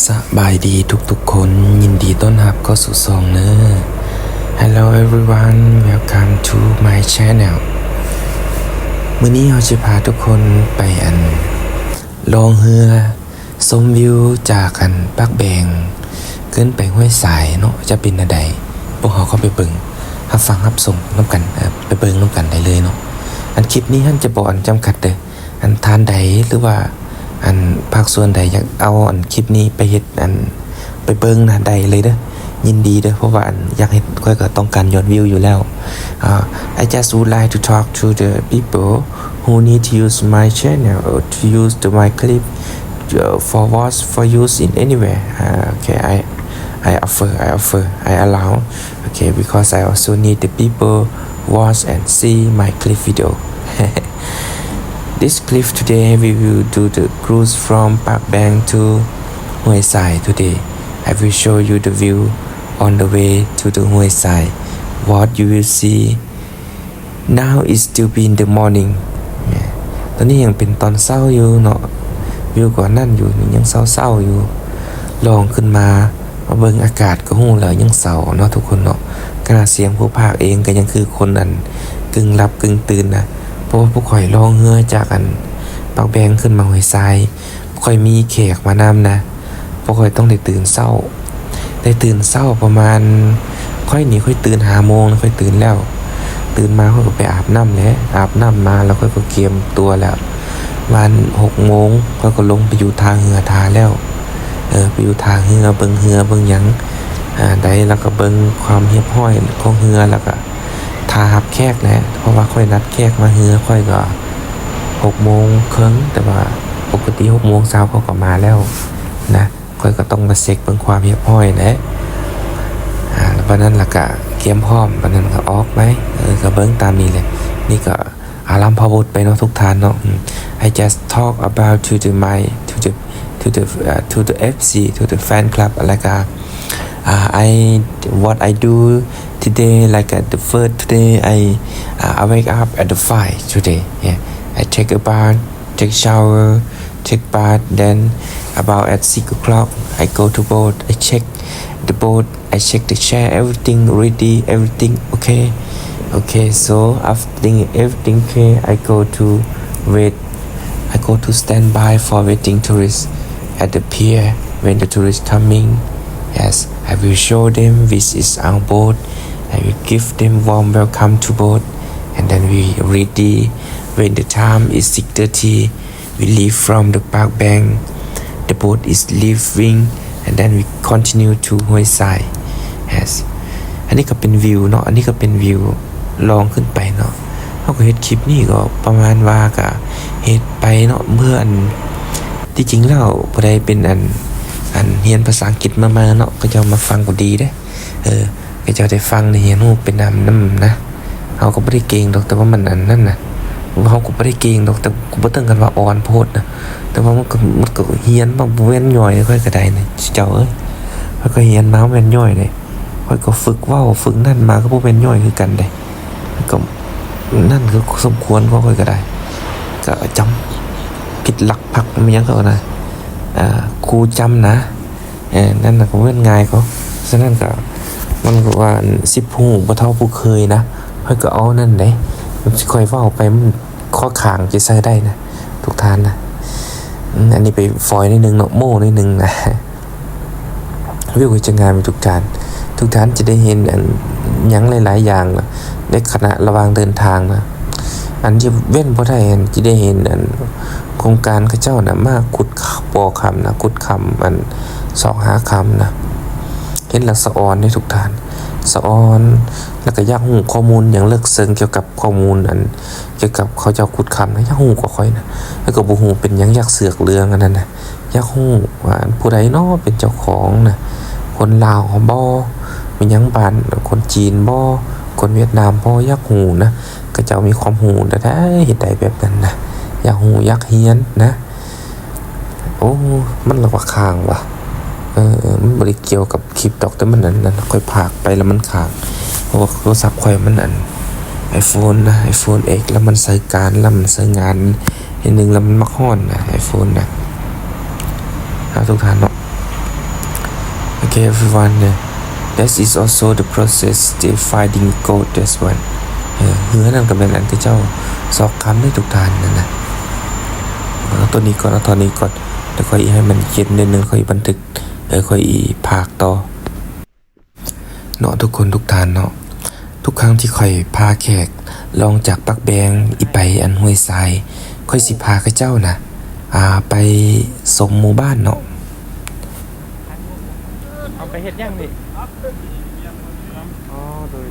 ສະບາຍດີທຸກໆຄົນ, ຍິນດີຕ້ອນຮັບເຂົ້າສູ່ຊ່ອງເນີ. Hello everyone, welcome to my channel. ມື້ນີ້ເຮົາຊິພາທຸກຄົນໄປ ອັນ ລ່ອງເຮືອຊົມວິວຈາກ ອັນ ປາກແບງຂຶ້ນໄປຫ້ວຍຊາຍເນາະ, ຈະເປັນແນວໃດ ພວກເຮົາເຂົ້າໄປເບິ່ງ ຮັບຟັງຮັບຊົມນຳກັນ, ເອີ ໄປເບິ່ງນຳກັນໄດ້ເລີຍເນາະ. ອັນ ຄລິບນີ້ຫັ້ນຈະບໍ່ ອັນ ຈຳກັດເດີ. ອັນ ທ່ານໃດ ຫຼືວ່າ ອັນ ພາກສ່ວນໃດຢາກເອົາ ອັນ ຄລິບນີ້ໄປເຮັດ ອັນ ໄປເບິ່ງນະ ໄດ້ເລີຍເດີ, ຍິນດີເດີ, ເພາະວ່າ ອັນ ຢາກເຮັດ ຂ້ອຍກໍຕ້ອງການຍອດວິວຢູ່ແລ້ວ. Uh, I just would like to talk to the people who need to use my channel or to use the, my clip, uh, for watch, for use in anywhere. Uh, okay, I, I offer, I offer, I allow. Okay, because I also need the people watch and see my clip video. This clip today, we will do the cruise from Pak Beng to Hue Sai today. I will show you the view on the way to the Hue Sai. What you will see now is still be in the morning. ຕອນນີ້ຍັງເປັນຕອນເຊົ້າຢູ່ເນາະ, ວິວກໍນັ້ນຢູ່, ຍັງເຊົ້າໆຢູ່. ລອງຂຶ້ນມາ ມາເບິ່ງອາກາດກໍຮູ້ແລ້ວຍັງເຊົ້າເນາະທຸກຄົນເນາະ. ຂະໜາດສຽງຜູ້ພາກເອງກໍຍັງຄືຄົນ ອັນ ກຶ່ງຫຼັບກຶ່ງຕື່ນນະ, ເພາະວ່າພວກຂ້ອຍລ່ອງເຮືອຈາກ ອັນ ປາກແບງຂຶ້ນມາຫ້ວຍຊາຍ, ຂ້ອຍມີແຂກມານຳນະ. ພວກຂ້ອຍຕ້ອງໄດ້ຕື່ນເຊົ້າ, ໄດ້ຕື່ນເຊົ້າປະມານ, ຂ້ອຍນີ້ຂ້ອຍຕື່ນຫ້າໂມງນະ, ຂ້ອຍຕື່ນແລ້ວ, ຕື່ນມາຂ້ອຍກໍໄປອາບນ້ຳແຫຼະ, ອາບນ້ຳມາແລ້ວຂ້ອຍກໍກຽມຕົວແລ້ວ. ປະມານຫົກໂມງ ຂ້ອຍກໍລົງໄປຢູ່ທ່າເຮືອທ່າແລ້ວ, ເອີ ໄປຢູ່ທ່າເຮືອ ເບິ່ງເຮືອເບິ່ງຫຍັງ ອາ ໄດ້ ແລ້ວກໍເບິ່ງຄວາມຮຽບຮ້ອຍຂອງເຮືອ ແລ້ວກໍຖ້າຮັບແຂກແຫຼະ, ເພາະວ່າຂ້ອຍນັດແຂກມາເຮືອຂ້ອຍກໍຫົກໂມງເຄິ່ງ, ແຕ່ວ່າປົກກະຕິຫົກໂມງເຊົ້າເຂົາກໍມາແລ້ວນະ. ຂ້ອຍກໍຕ້ອງມາເຊັກເບິ່ງຄວາມຮຽບຮ້ອຍແຫຼະ, ອາ ແລ້ວປານນັ້ນລະກະກຽມພ້ອມ, ປານນັ້ນກະອອກໄປ, ເອີ ກະເບິ່ງຕາມນີ້ແຫຼະ. ນີ້ກະອາລຳພະບົດໄປເນາະທຸກທ່ານເນາະ. I just talk about to the my, to the, to the, uh, to the FC, to the fan club, like, uh, uh, I, what I do today, like, uh, the first today, I, uh, I wake up at the five today. Yeah, I take a bath, take shower, take bath, then about at six o'clock, I go to boat, I check the boat, I check the chair, everything ready, everything okay. Okay, so after everything okay, I go to wait, I go to stand by for waiting tourists at the pier when the tourists coming. Yes, I will show them this is our boat. I will give them warm welcome to boat, and then we ready when the time is six thirty. We leave from the Pak Beng. The boat is leaving, and then we continue to Hue Sai. Yes. ອັນນີ້ກໍເປັນວິວເນາະ, ອັນນີ້ກໍເປັນວິວລ່ອງຂຶ້ນໄປເນາະ. ເຮົາກໍເຮັດຄລິບນີ້ກໍປະມານວ່າກໍເຮັດໄປເນາະ, ເພື່ອ ອັນ ທີ່ຈິງແລ້ວຜູ້ໃດເປັນ ອັນ ອັນ ຮຽນພາສາອັງກິດມາໃໝ່ເນາະ, ເຂົາເຈົ້າມາຟັງກໍດີເດ້. ເອີ ເຂົາເຈົ້າໄດ້ຟັງໄດ້ຮຽນຮູ້ໄປນຳນຳນະ. ເຮົາກໍບໍ່ໄດ້ເກັ່ງດອກ, ແຕ່ວ່າມັນອັນນັ້ນນະ, ເຮົາກໍບໍ່ໄດ້ເກັ່ງດອກ, ແຕ່ກໍບໍ່ເຖິງກັນວ່າອ່ອນໂພດນະ, ແຕ່ວ່າມັນກໍ ມັນກໍຮຽນມາບໍ່ແມ່ນຍ່ອຍ. ຂ້ອຍກໍໄດ້ນະເຈົ້າເອີຍ, ຂ້ອຍກໍຮຽນມາບໍ່ແມ່ນຍ່ອຍເດ້. ຂ້ອຍກໍຝຶກເວົ້າຝຶກນັ້ນມາກໍບໍ່ແມ່ນຍ່ອຍຄືກັນເດ້. ກໍນັ້ນຄືສົມຄວນຂອງຂ້ອຍກໍໄດ້, ກໍຈຳຜິດຫຼັກພັກ ແມ່ນຫຍັງເຂົານະ, ອ່າ ຄູຈຳນະ. ເອີ ນັ້ນນະກໍບໍ່ແມ່ນງ່າຍກໍ, ສະນັ້ນກໍ ມັນກໍວ່າ ອັນ ສິບຮູ້ບໍ່ເທົ່າຜູ້ເຄີຍນະ. ຂ້ອຍກໍເອົານັ້ນເດ້, ຂ້ອຍເວົ້າໄປ ມັນຂໍ້ຂ້າງຈະໃຊ້ໄດ້ນະ ທຸກທ່ານນະ. ອືມ ອັນນີ້ໄປຟອຍໜ້ອຍໜຶ່ງເນາະ, ໂມ້ໜ້ອຍໜຶ່ງນະ. ວິວກໍຈະງາມຢູ່ທຸກທ່ານ, ທຸກທ່ານຈະໄດ້ເຫັນ ອັນ ຫຍັງຫຼາຍໆຢ່າງນະ ໃນຂະນະລະຫວ່າງເດີນທາງນະ. ອັນທີ່ເວັ້ນບໍ່ໄດ້ຫັ້ນ ຈະໄດ້ເຫັນ ອັນ ໂຄງການເຂົາເຈົ້ານະ ມາຂຸດບໍ່ຄຳນະ, ຂຸດຄຳ ອັນ ຊອກຫາຄຳນະ. ເຫັນແລ້ວສະອອນເດ້ທຸກທ່ານ, ສະອອນ. ແລ້ວກໍຢາກຮູ້ຂໍ້ມູນຫຍັງເລິກເຊິ່ງກ່ຽວກັບຂໍ້ມູນ ອັນ ກ່ຽວກັບເຂົາເຈົ້າຂຸດຄຳນະ, ຢາກຮູ້ກວ່າຂ້ອຍນະ. ແລ້ວກໍບໍ່ຮູ້ເປັນຫຍັງ ຢາກເສືອກເລື່ອງອັນນັ້ນນະ, ຢາກຮູ້ວ່າ ອັນ ຜູ້ໃດເນາະເປັນເຈົ້າຂອງນະ, ຄົນລາວບໍ ແມ່ນຫຍັງ ບ້ານຄົນຈີນບໍ ຄົນຫວຽດນາມບໍ, ຢາກຮູ້ນະ. ເຂົາເຈົ້າມີຄວາມຮູ້ແທ້ໆ ເຮັດໄດ້ແບບນັ້ນນະ, ຢາກຮູ້ຢາກຮຽນນະ. ໂອ້ ມັນລະວ່າຄ້າງວ່າ. ເອີ ມັນບໍ່ໄດ້ກ່ຽວກັບຄລິບດອກ, ແຕ່ມັນອັນນັ້ນ ຂ້ອຍພາກໄປແລ້ວມັນຄ້າງ, ເພາະວ່າໂທລະສັບຂ້ອຍມັນອັນ ໄອໂຟນນະ, ໄອໂຟນເອັກ ແລ້ວມັນໃຊ້ການ ແລ້ວມັນໃຊ້ງານ ເຮັດໜຶ່ງແລ້ວມັນມັກຮ້ອນນະ ໄອໂຟນນະ. ເອົາ ທຸກທ່ານເນາະ, Okay, everyone, uh, that is also the process they finding gold, that's one. ເອີ ເຮືອນັ້ນກໍແມ່ນອັນເຂົາເຈົ້າຊອກຄຳເດ້ທຸກທ່ານນັ້ນນະ. ເອົາຕົວນີ້ກ່ອນ ເອົາເທົ່ານີ້ກ່ອນ ດຽວຂ້ອຍອີໃຫ້ມັນເຢັນໜ້ອຍໜຶ່ງ ຂ້ອຍອີບັນທຶກ ເອີ ຂ້ອຍອີພາກຕໍ່ເນາະ ທຸກຄົນທຸກທ່ານເນາະ. ທຸກຄັ້ງທີ່ຂ້ອຍພາແຂກລ່ອງຈາກປາກແບງ ອີໄປອັນຫ້ວຍຊາຍ ຂ້ອຍຊິພາເຂົາເຈົ້ານະ ອ່າ ໄປຊົມໝູ່ບ້ານເນາະ. ເອົາໄປເຮັດຫຍັງນີ້? ອໍ ໂດຍ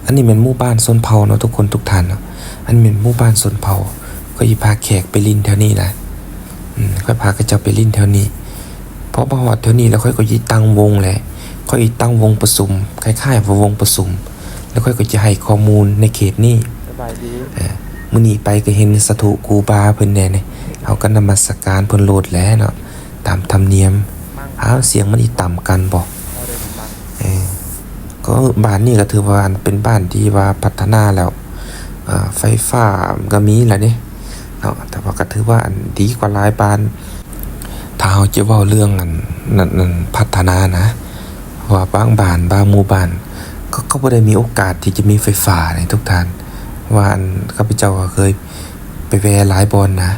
ອັນນີ້ແມ່ນໝູ່ບ້ານຊົນເຜົ່າເນາະ ທຸກຄົນທຸກທ່ານເນາະ. ອັນນີ້ແມ່ນໝູ່ບ້ານຊົນເຜົ່າ. ຂ້ອຍຊິພາແຂກໄປຫຼິ້ນແຖວນີ້ນະ. ອືມ ຂ້ອຍພາເຂົາເຈົ້າໄປຫຼິ້ນແຖວນີ້. ພໍມາຮອດແຖວນີ້ແລ້ວ ຂ້ອຍກໍຊິຕັ້ງວົງແຫຼະ. ຂ້ອຍຕັ້ງວົງປະຊຸມ ຄ້າຍໆວ່າວົງປະຊຸມ ແລ້ວຂ້ອຍກໍຈະໃຫ້ຂໍ້ມູນໃນເຂດນີ້. ສະບາຍດີ. ເອີ ມື້ນີ້ໄປກໍເຫັນສາທຸຄູບາເພິ່ນແດ່ນີ້ ເຮົາກໍນະມັດສະການເພິ່ນໂລດແຫຼະເນາະ ຕາມທຳນຽມ. ອ້າວ ສຽງມັນອີ່ຕ່ຳກັນບໍ? ເອີ ກໍບ້ານນີ້ກໍຖືວ່າອັນເປັນບ້ານທີ່ວ່າພັດທະນາແລ້ວ ເອີ ໄຟຟ້າກໍມີແລ້ວເດ້ເນາະ ແຕ່ວ່າກໍຖືວ່າອັນດີກວ່າຫຼາຍບ້ານ. ຖ້າເຮົາຈະເວົ້າເລື່ອງອັນນັ້ນ ອັນພັດທະນານະ ເພາະວ່າບາງບ້ານ ບາງໝູ່ບ້ານ ກໍ ກໍບໍ່ໄດ້ມີໂອກາດທີ່ຈະມີໄຟຟ້າໃນທຸກທ່ານ. ວ່າອັນຂ້າພະເຈົ້າກໍເຄີຍໄປແວ່ຫຼາຍບ່ອນນະ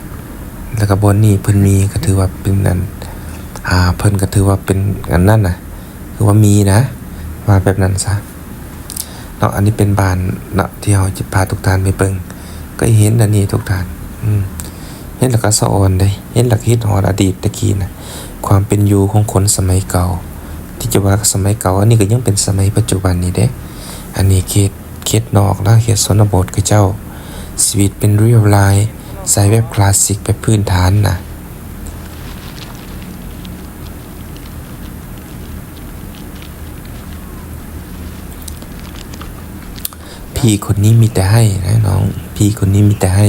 ແລ້ວກໍບ່ອນນີ້ເພິ່ນມີ ກໍຖືວ່າເປັນອັນ ອ່າ ເພິ່ນກໍຖືວ່າເປັນອັນນັ້ນນະ ຄືວ່າມີນະ ວ່າແບບນັ້ນຊະ. ເນາະ ອັນນີ້ເປັນບ້ານເນາະ ທີ່ເຮົາຈະພາທຸກທ່ານໄປເບິ່ງ. ກໍເຫັນອັນນີ້ທຸກທ່ານ ອືມ ເຫັນແລ້ວກໍສະອອນເດ້ ເຫັນແລ້ວກໍຄິດຮອດອະດີດແຕ່ກີ້ນະ ຄວາມເປັນຢູ່ຂອງຄົນສະໄໝເກົ່າ. ທີ່ຈະວ່າສະໄໝເກົ່າ ອັນນີ້ກໍຍັງເປັນສະໄໝປັດຈຸບັນນີ້ເດ້. ອັນນີ້ເຂດ ເຂດນອກນະ ເຂດຊົນນະບົດເຂົາເຈົ້າ ຊີວິດເປັນລຽບລາຍ ໃຊ້ແບບຄລາສສິກ ແບບພື້ນຖານນະ. ພີ່ຄົນນີ້ມີແຕ່ໃຫ້ນະນ້ອງ ພີ່ຄົນນີ້ມີແຕ່ໃຫ້.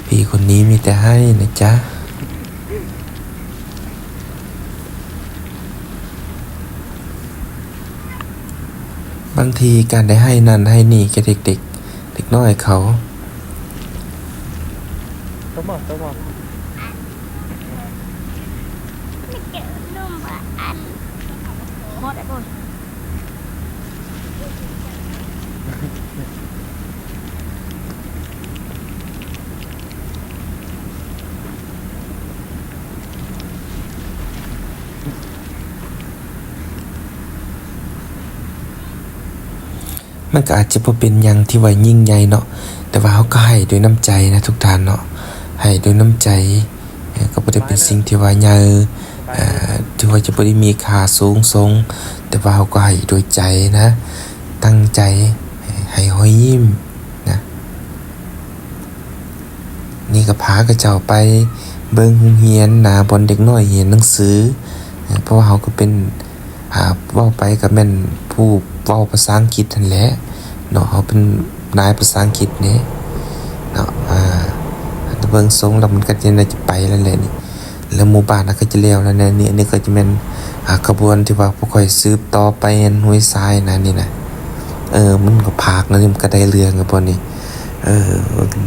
ພີ່ຄົນນີ້ມີແຕ່ໃຫ້ນະຈ໊ະ. ບາງທີການໄດ້ໃຫ້ນັ້ນໃຫ້ນີ້ແກ່ເດັກໆ ເດັກນ້ອຍເຂົາ. ມັນກໍອາດຈະບໍ່ເປັນຫຍັງທີ່ວ່າຍິ່ງໃຫຍ່ເນາະ ແຕ່ວ່າເຮົາກໍໃຫ້ດ້ວຍນ້ຳໃຈນະທຸກທ່ານເນາະ ໃຫ້ດ້ວຍນ້ຳໃຈ. ເອີ ກໍບໍ່ໄດ້ເປັນສິ່ງທີ່ວ່າໃຫຍ່ ເອີ ຖືວ່າຈະບໍ່ໄດ້ມີຄ່າສູງສົ່ງ ແຕ່ວ່າເຮົາກໍໃຫ້ດ້ວຍໃຈນະ ຕັ້ງໃຈ ໃຫ້ຮອຍຍິ້ມນະ. ນີ້ກໍພາເຂົາເຈົ້າໄປເບິ່ງໂຮງຮຽນນະ ບ່ອນເດັກນ້ອຍຮຽນໜັງສື ເພາະວ່າເຮົາກໍເປັນ ອ່າ ເວົ້າໄປກໍແມ່ນຜູ້ເວົ້າພາສາອັງກິດຫັ້ນແຫຼະເນາະ ເຮົາເປັນນາຍພາສາອັງກິດເດ້ເນາະ. ອ່າ ເບິ່ງຊົງແລ້ວມັນກໍຈະ ໜ້າຈະໄປແລ້ວແຫຼະນີ້ ແລ້ວໝູ່ບ້ານເຮົາກໍຈະແລ້ວແລ້ວແຫຼະນີ້. ອັນນີ້ກໍຈະແມ່ນ ອ່າ ຂະບວນທີ່ວ່າພວກຂ້ອຍສືບຕໍ່ໄປອັນຫ້ວຍຊາຍນະ ນີ້ນະ. ເອີ ມັນກໍພາກນະ ນີ້ມັນກໍໄດ້ເລື່ອງກັນບໍ່ນີ້. ເອີ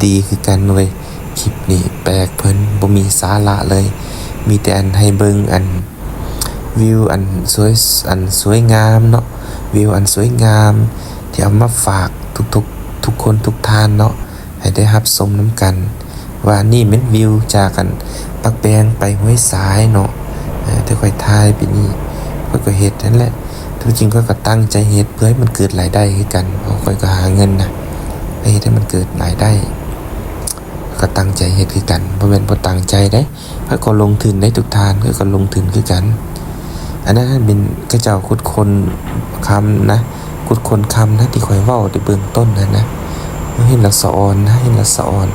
ດີຄືກັນເວີຍ ຄລິບນີ້ແປກ ເພິ່ນບໍ່ມີສາລະເລີຍ ມີແຕ່ອັນໃຫ້ເບິ່ງອັນ ວິວອັນສວຍ ອັນສວຍງາມເນາະ ວິວອັນສວຍງາມທີ່ເອົາມາຝາກທຸກໆ ທຸກຄົນທຸກທ່ານເນາະ ໃຫ້ໄດ້ຮັບຊົມນຳກັນ ວ່ານີ້ແມ່ນວິວຈາກອັນປາກແບງໄປຫ້ວຍຊາຍເນາະ. ເອີ ທີ່ຂ້ອຍຖ່າຍໄປນີ້ ຂ້ອຍກໍເຮັດຫັ້ນແຫຼະ ທີ່ຈິງຂ້ອຍກໍຕັ້ງໃຈເຮັດເພື່ອໃຫ້ມັນເກີດລາຍໄດ້ຄືກັນ ເພາະຂ້ອຍກໍຫາເງິນນະ ໃຫ້ເຮັດໃຫ້ມັນເກີດລາຍໄດ້ ກໍຕັ້ງໃຈເຮັດຄືກັນ ບໍ່ແມ່ນບໍ່ຕັ້ງໃຈເດ້. ຂ້ອຍກໍລົງທຶນໄດ້ທຸກທ່ານ ຂ້ອຍກໍລົງທຶນຄືກັນ. ອັນນັ້ນແມ່ນເຂົາເຈົ້າຂຸດຄົ້ນຄຳນະ ຂຸດຄົ້ນຄຳນະ ທີ່ຂ້ອຍເວົ້າແຕ່ເບື້ອງຕົ້ນຫັ້ນນະ. ເຫັນແລ້ວສະອອນນະ ເຫັນແລ້ວສະອອນ.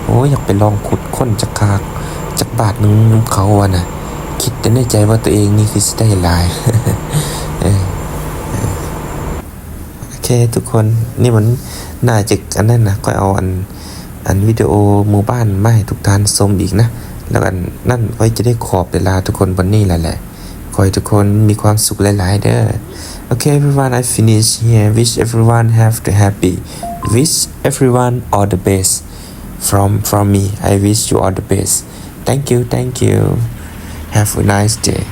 ໂອ້ຍ ຢາກໄປລອງຂຸດຄົ້ນຈັກຄາກ ຈັກບາດໜຶ່ງນຳເຂົາວ່ານະ. ຄິດແຕ່ໃນໃຈວ່າຕົວເອງນີ້ຄືຊິໄດ້ຫຼາຍ. ເອີ ເອີ ໂອເຄທຸກຄົນ ນີ້ມັນໜ້າຈະອັນນັ້ນນະ ຂ້ອຍເອົາອັນ ອັນວິດີໂອໝູ່ບ້ານມາໃຫ້ທຸກທ່ານຊົມອີກນະ ແລ້ວອັນນັ້ນຂ້ອຍຈະໄດ້ຂອບເວລາທຸກຄົນບັດນີ້ແຫຼະ ແຫຼະ. ຂໍໃຫ້ທຸກຄົນມີຄວາມສຸກຫຼາຍໆເດີ. Okay, everyone, I finish here. Wish everyone have the happy. Wish everyone all the best. From, from me, I wish you all the best. Thank you, thank you. Have a nice day.